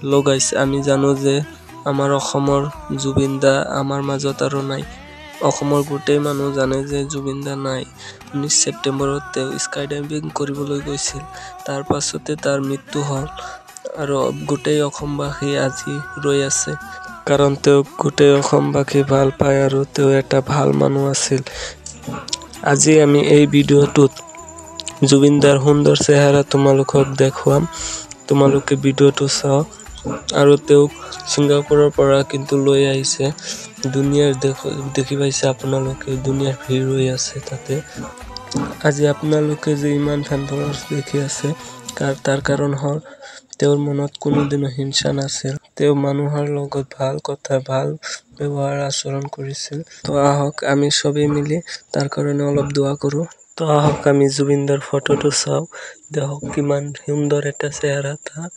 Hello' গাইছ, আমি জানো যে আমাৰ অসমৰ জুবিন দা আমাৰ মাজত আৰু নাই। অসমৰ গোটেই মানুহ জানে যে জুবিন দা নাই। 19 ছেপ্টেম্বৰত তেওঁ স্কাই ডাইভিং কৰিবলৈ গৈছিল, তাৰ পাছতে তাৰ মৃত্যু হ'ল আৰু গোটেই অসমবাসী আজি ৰৈ আছে, কাৰণ তেওঁক গোটেই অসমবাসী ভাল পায় আৰু তেওঁ এটা ভাল মানুহ আছিল। আজি আমি এই ভিডিঅ'টোত জুবিন দাৰ সুন্দৰ চেহেৰা তোমালোকক দেখুৱাম। তোমালোকে ভিডিঅ'টো চাওক। আৰু তেওঁক ছিংগাপুৰৰ পৰা কিন্তু লৈ আহিছে। দুনিয়াৰ দেখি পাইছে আপোনালোকে, দুনিয়াৰ ভিৰ হৈ আছে তাতে। আজি আপোনালোকে যে ইমান ফেন ফলোৱাৰ্ছ দেখি আছে, তাৰ কাৰণ হ'ল তেওঁৰ মনত কোনোদিনো হিংসা নাছিল। তেওঁ মানুহৰ লগত ভাল কথা, ভাল ব্যৱহাৰ আচৰণ কৰিছিল। তো আহক, আমি চবেই মিলি তাৰ কাৰণে অলপ দোৱা কৰোঁ। তো আহক, আমি জুবিনদাৰ ফটোটো চাওঁ। দেখক কিমান সুন্দৰ এটা চেহেৰা তাৰ।